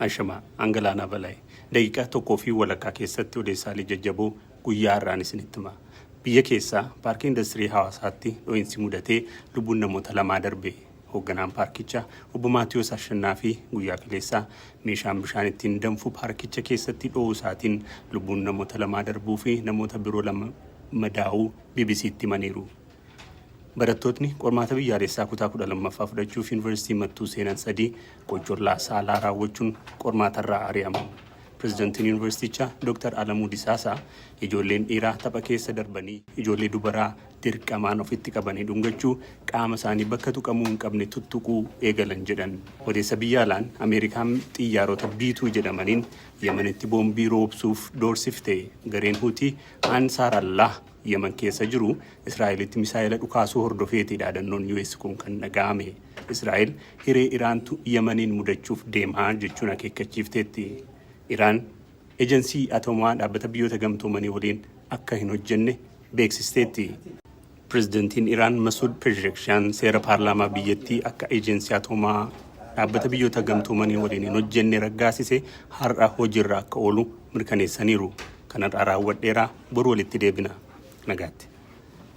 Ashamaa Angalaanaa Balaay daqiiqaa tokkoo fi walakkaa keessatti odeessaalee jajjaboo guyyaa har'aan isinitti hima. Biyya keessaa paarkii indastirii Hawaasaatti dho'iinsi mudatee lubbuun namoota lamaa darbe. Hoogganaan paarkichaa obbo Maatiyoos Ashannaa fi guyyaa kaleessaa meeshaan bishaan ittiin danfu paarkicha keessatti dho'uu isaatiin lubbuun namoota lamaa darbuu fi namoota biroo 2 madaa'uu BBC'tti himaniiru. Barattootni qormaata biyyaalessaa kutaa 12ffaa fudhachuuf Yuunivarsiitii Mattuu seenan 3 qoccollaa saalaa raawwachuun qormaatarraa ari'aman. Pirezidantiin Yuunivarsiitichaa Dooktar Alamuu Disaasaa ijoolleen dhiiraa tapha keessa darbanii ijoollee dubaraa dirqamaan ofitti qabanii dhungachuu, qaama isaanii bakka tuqamuu hin qabne tuttuquu eegalan jedhan. Odeessa biyya alaan Ameerikaan xiyyaarota B-2 jedhamaniin Yamanitti boombii roobsuuf doorsifte. Gareen Huutii Ansaar Allaah Yaman keessa jiru Israa'elitti misaa'ela dhukaasuu hordofeeti dhaadannoon US kun kan dhaga'ame. Israa'el hiree Iraantu Yamaniin mudachuuf deema jechuun akeekkachiifteetti. Iraan Ejensii Atoomaa Dhaabbata Biyyoota Gamtoomanii waliin akka hin hojjenne beeksisteetti. Pirezidantiin Iraan Masuud Pezeshkian seera paarlaamaa biyyattii akka Ejensii Atoomaa Dhaabbata Biyyoota Gamtoomanii waliin hin hojjenne raggaasise har'a hojiirra akka oolu mirkaneessaniiru. Kan har'aa raawwadheera, boru walitti deebina. Nagaatti.